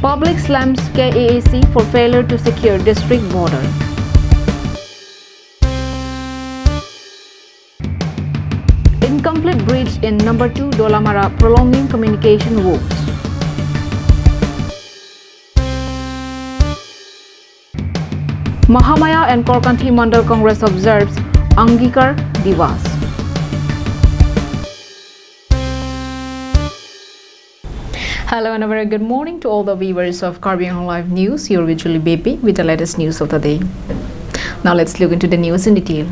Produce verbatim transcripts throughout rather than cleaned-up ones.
Public slams K A A C for failure to secure district border. Incomplete bridge in number two Dolamara prolonging communication woes. Mahamaya and Korkanthi Mandal Congress observes Angikar Divas. Hello and a very good morning to all the viewers of Karbi Anglong Live News. You're with Julie Baby with the latest news of the day. Now let's look into the news in detail.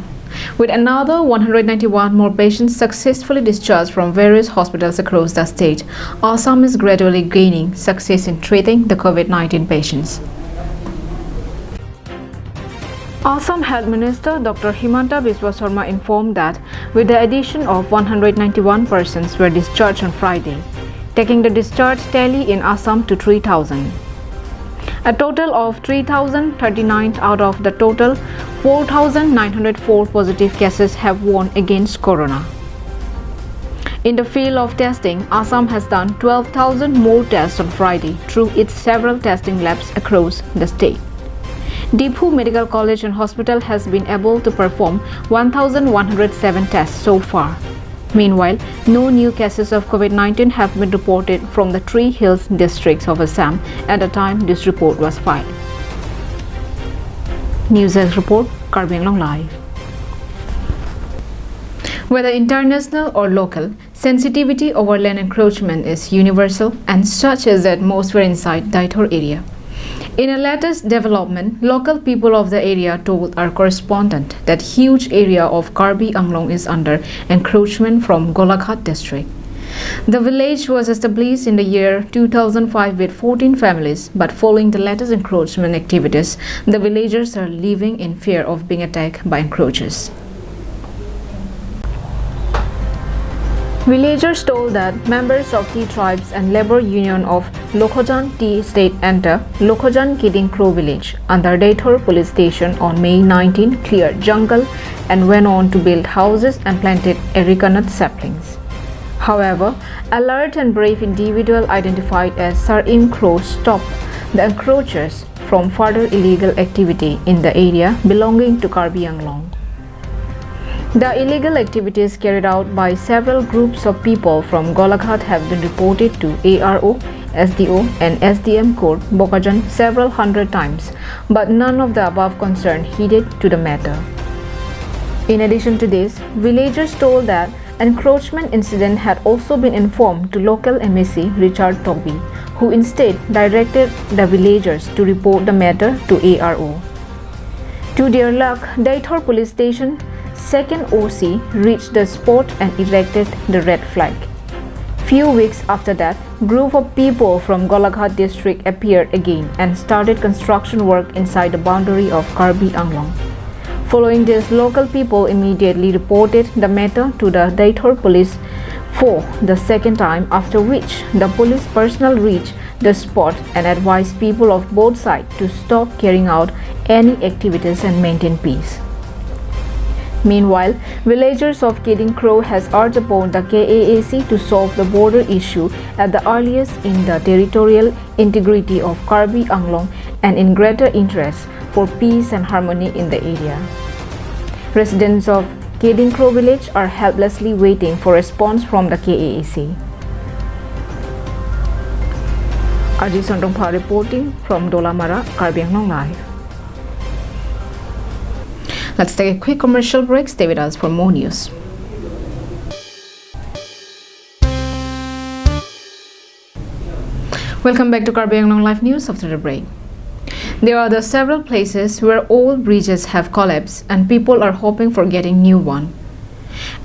With another one hundred ninety-one more patients successfully discharged from various hospitals across the state, Assam is gradually gaining success in treating the COVID nineteen patients. Assam Health Minister Doctor Himanta Biswa Sarma informed that with the addition of one hundred ninety-one persons were discharged on Friday, taking the discharge tally in Assam to three thousand. A total of three thousand thirty-nine out of the total four thousand nine hundred four positive cases have won against corona. In the field of testing, Assam has done twelve thousand more tests on Friday through its several testing labs across the state. Diphu Medical College and Hospital has been able to perform one thousand one hundred seven tests so far. Meanwhile, no new cases of COVID nineteen have been reported from the three hills districts of Assam at the time this report was filed. News Desk report, Karbi Anglong Live. Whether international or local, sensitivity over land encroachment is universal, and such is the atmosphere inside Deithor area. In a latest development, local people of the area told our correspondent that huge area of Karbi Anglong is under encroachment from Golaghat district. The village was established in the year two thousand five with fourteen families, but following the latest encroachment activities, the villagers are living in fear of being attacked by encroachers. Villagers told that members of Tea Tribes and Labour Union of Lokhojan Tea Estate enter Lokhojan Kiding Kro village under Deithor police station on May nineteen, cleared jungle and went on to build houses and planted areca nut saplings. However, alert and brave individual identified as Sarim Kro stopped the encroachers from further illegal activity in the area belonging to Karbi Anglong. The illegal activities carried out by several groups of people from Golaghat have been reported to A R O, S D O and S D M Court, Bokajan several hundred times, but none of the above concerned heeded to the matter. In addition to this, villagers told that encroachment incident had also been informed to local M A C Richard Tokbi, who instead directed the villagers to report the matter to A R O. To their luck, Deithor Police Station second O C reached the spot and erected the red flag. Few weeks after that, group of people from Golaghat district appeared again and started construction work inside the boundary of Karbi Anglong. Following this, local people immediately reported the matter to the Deithor police for the second time, after which the police personnel reached the spot and advised people of both sides to stop carrying out any activities and maintain peace. Meanwhile, villagers of Kiding Kro has urged upon the K A A C to solve the border issue at the earliest in the territorial integrity of Karbi Anglong and in greater interest for peace and harmony in the area. Residents of Kiding Kro village are helplessly waiting for response from the K A A C. Arjison Rongphar reporting from Dolamara, Karbi Anglong Live. Let's take a quick commercial break. Stay with us for more news. Welcome back to Karbi Anglong Live News after the break. There are the several places where old bridges have collapsed and people are hoping for getting new one.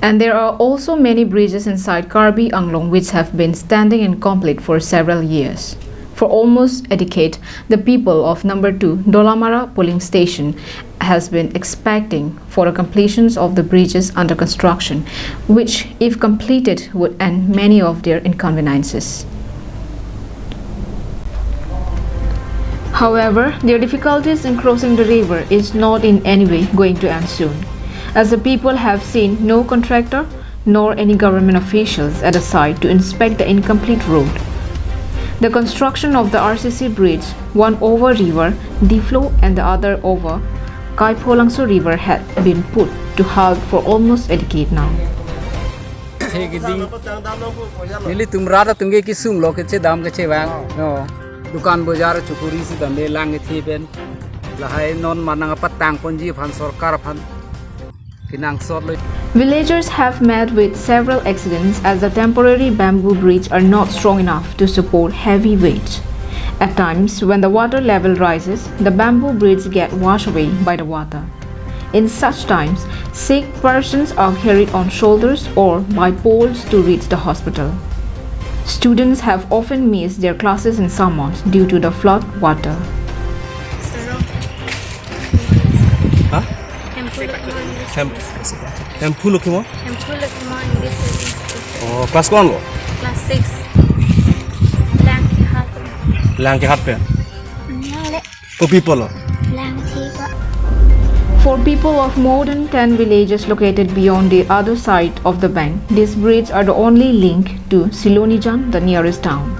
And there are also many bridges inside Karbi Anglong which have been standing incomplete for several years. For almost a decade, the people of number two Dolamara polling station has been expecting for the completions of the bridges under construction, which, if completed, would end many of their inconveniences. However, their difficulties in crossing the river is not in any way going to end soon, as the people have seen no contractor nor any government officials at the site to inspect the incomplete road. The construction of the R C C bridge, one over river Diphu and the other over Kaipholangso river, had been put to halt for almost a decade now. Thekding. Nelitum rat atum ke kesung lo, kechedam kechevang. No. Dukan bojar chukuri si dam le lang kethe pen. Lahai non manang apatang ponji aphan, sorkar aphan kenangsot lo. Villagers have met with several accidents as the temporary bamboo bridge are not strong enough to support heavy weight. At times, when the water level rises, the bamboo bridge get washed away by the water. In such times, sick persons are carried on shoulders or by poles to reach the hospital. Students have often missed their classes in summers due to the flood water. Ha? Hemphu Lokhimon English Medium School. Hemphu Lokhimon English Medium School. Oh, class ko-an lo? Class six. Lang kehat. Lang kehat pen? Lang le. Ko people lo? Lang thi ko. For people of more than ten villages located beyond the other side of the bank, these bridges are the only link to Silonijan, the nearest town.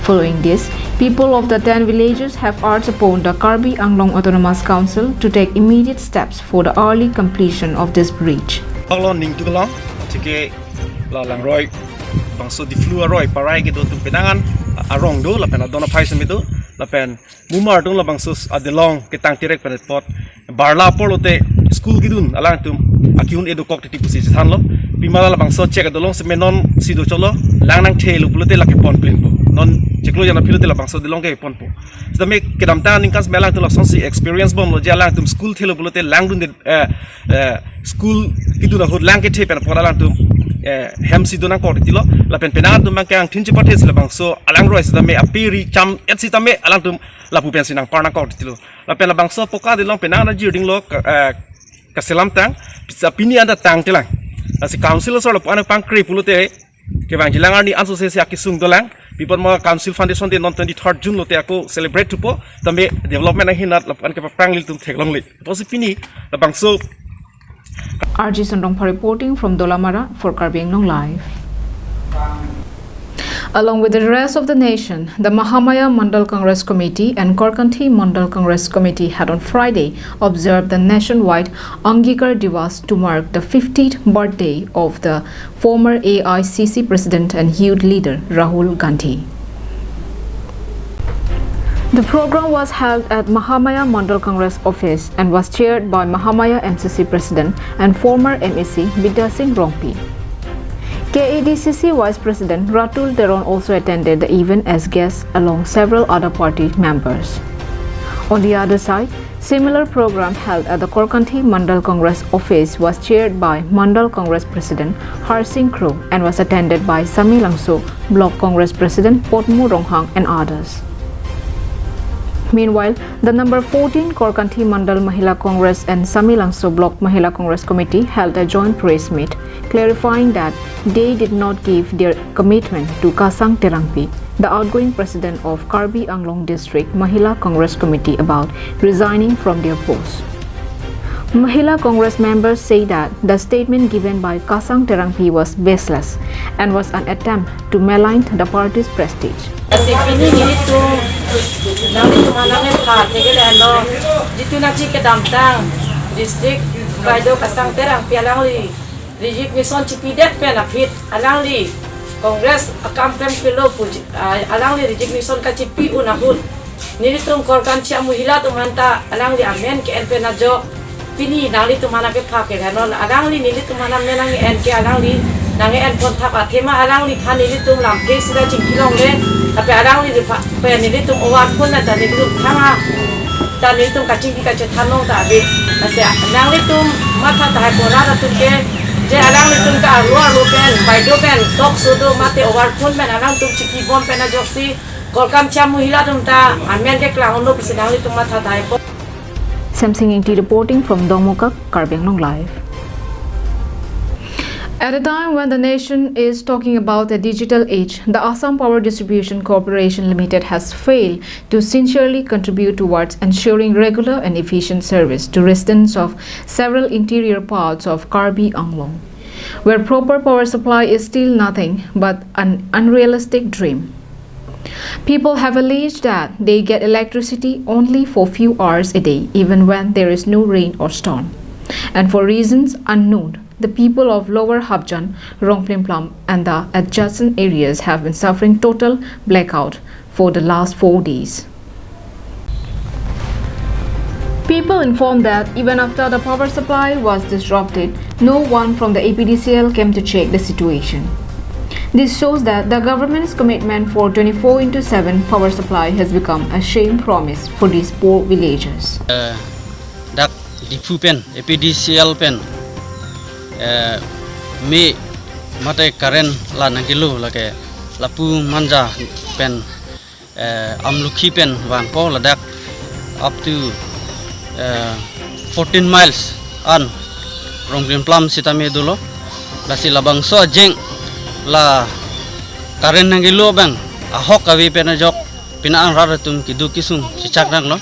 Following this, people of the ten villages have urged upon the Karbi Anglong Autonomous Council to take immediate steps for the early completion of this bridge. Panglo ning tu kelong, atike la langroi bangso Diphu aroi parai kedo atum penang an arong do, lapen adon aphai semi do, lapen mumar atum labangso adelong ketang tirek pen apot barla apor lote school kedun alangtum aki-un-e dokok titi pusi chethanlo. Pima labangso chek adolong semenon si do cholo, lang nangthe lo pulote lake pon plin po. Non chiklo jan aphi lote labangso adelong ke ponpo. Sitame kedamtang aningkan seme alangtum lasonsi experience bomlo je alangtum school thelo pulote langdunde, eh, eh, school kedun ahut lang kethe pen apot alangtum, eh, hem si do nangkok titilo. Lapen penang atum abang ke angthin chepathe si labangso alangroi sitame ape ri cham-et sitame alangtum lapu pensi nangpar nangkok titilo. Lapen labangso poka adelong penang ana jirding lo ka, eh, kaselam tang, pisa pini anda tang telang. Lasi council asor lapu-an pangkre pulote kevangji lang arni anso sesi akesung dolang. Pi apot ma Council Foundation Day non twenty-third June lote ako celebrate thupo. Tame development ahinat lapu-an kepaphrang ilitum theklongle. Pusi pini labangso. R J Sondongpha reporting from Dolamara for Karbi Anglong Live. Along with the rest of the nation, the Mahamaya Mandal Congress Committee and Korkanthi Mandal Congress Committee had on Friday observed the nationwide Angikar Diwas to mark the fiftieth birthday of the former A I C C President and youth leader Rahul Gandhi. The program was held at Mahamaya Mandal Congress office and was chaired by Mahamaya M C C President and former M A C Bidya Sing Rongpi. K A D C C Vice President Ratul Teron also attended the event as guest along several other party members. On the other side, similar program held at the Korkanthi Mandal Congress office was chaired by Mandal Congress President Harsing Kro and was attended by Samelangso Block Congress President Potmu Ronghang and others. Meanwhile, the number fourteen Korkanthi Mandal Mahila Congress and Samelangso Block Mahila Congress Committee held a joint press meet clarifying that they did not give their commitment to Kasang Terangpi, the outgoing president of Karbi Anglong District Mahila Congress Committee, about resigning from their post. Mahila Congress members say that the statement given by Kasang Terangpi was baseless and was an attempt to malign the party's prestige. Lasi pini nelitum, nanglitum aphan nangkepha theklonglo, jitu nangji kedamtang district baideo Kasang Terangpi alangli resignation chipidet pen aphi alangli Congress akam pen pilo puji, ah, alangli resignation kachipi-un ahut nelitum Korkanthi amuhila atum aphanta alangli amen ke-en pen ajok pini nanglitum aphan nangkepha ke ganon, alangli nelitum aphan amen nang-en ke alangli nang-en pon thap athema alangliphan nelitum lamthe sida chingkilongle, tapi alangliphan pen nelitum ovar phone na ta nelitum thang-a ta nelitum kachingki kachethan long ta ave. Lasi nanglitum matha tahai pora atum ke, je alanglitum ke arlo arlo pen, baideo pen, talk show do mate ovar phone pen alangtum chingkibom pen ajoksi Korkanthi amuhila atum ta amen keklang-unlo pusi nanglitum matha tahai po. Semsing Ingti reporting from Dongmukak, Karbi Anglong Live. At a time when the nation is talking about a digital age, the Assam Power Distribution Corporation Limited has failed to sincerely contribute towards ensuring regular and efficient service to residents of several interior parts of Karbi Anglong, where proper power supply is still nothing but an unrealistic dream. People have alleged that they get electricity only for few hours a day, even when there is no rain or storm. And for reasons unknown, the people of Lower Hapjan, Rongplimplam, and the adjacent areas have been suffering total blackout for the last four days. People informed that even after the power supply was disrupted, no one from the A P D C L came to check the situation. This shows that the government's commitment for twenty-four into seven power supply has become a sham promise for these poor villagers. Dak Diphu pen, A P D C L pen, eh, me mate current la nangkelo lake lapu Manja pen, eh, Amlukhi pen vangpo ladak up to, eh, fourteen miles an Rongplimplam sitame dolo. Lasi labangso ajeng la current nangkelo abang ahok ave pen ajok pina an rat atum keduk kesung chechak nanglo.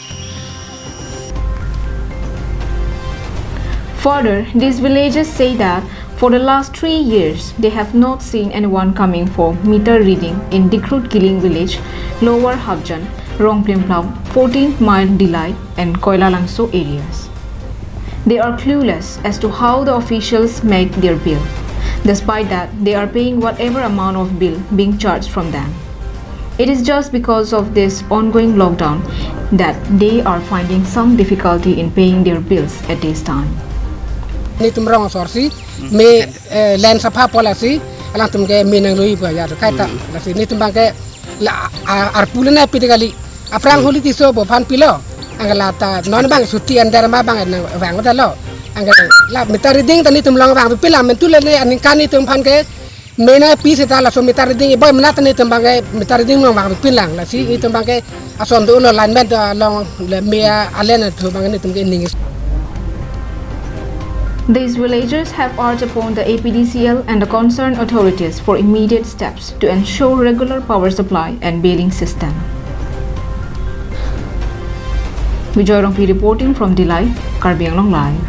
Further, these villagers say that for the last three years, they have not seen anyone coming for meter reading in Dikhrut Kiling village, Lower Hapjan, Rongplimplam, fourteen mile Dillai, and Koilalangso areas. They are clueless as to how the officials make their bill. Despite that, they are paying whatever amount of bill being charged from them. It is just because of this ongoing lockdown that they are finding some difficulty in paying their bills at this time. Netum rong asor si me, eh, line sapha pu lasi alangtum ke me nanglui pu ya to kaita. Lasi netum abang ke la, a, arpu le nangpi de kali. Aphrang holi tiso bo aphan pilo. Anke la ta non abang suti under ma abang nangvang dalo. Anke la meter reading ta netum along vangpi lang, mentu le ne aningkan netum aphan ke me nangpi seta laso meter reading, boi mena ta netum abang ke meter reading along vangpi lang. Lasi netum abang ke ason dolo, lineman ta along le me a-line atum abang netum ke ning. These villagers have urged upon the A P D C L and the concerned authorities for immediate steps to ensure regular power supply and billing system. Bijoy Rongpi reporting from Dillai, Karbi Anglong Live.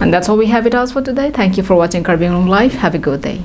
And that's all we have with us for today. Thank you for watching Karbi Anglong Live. Have a good day.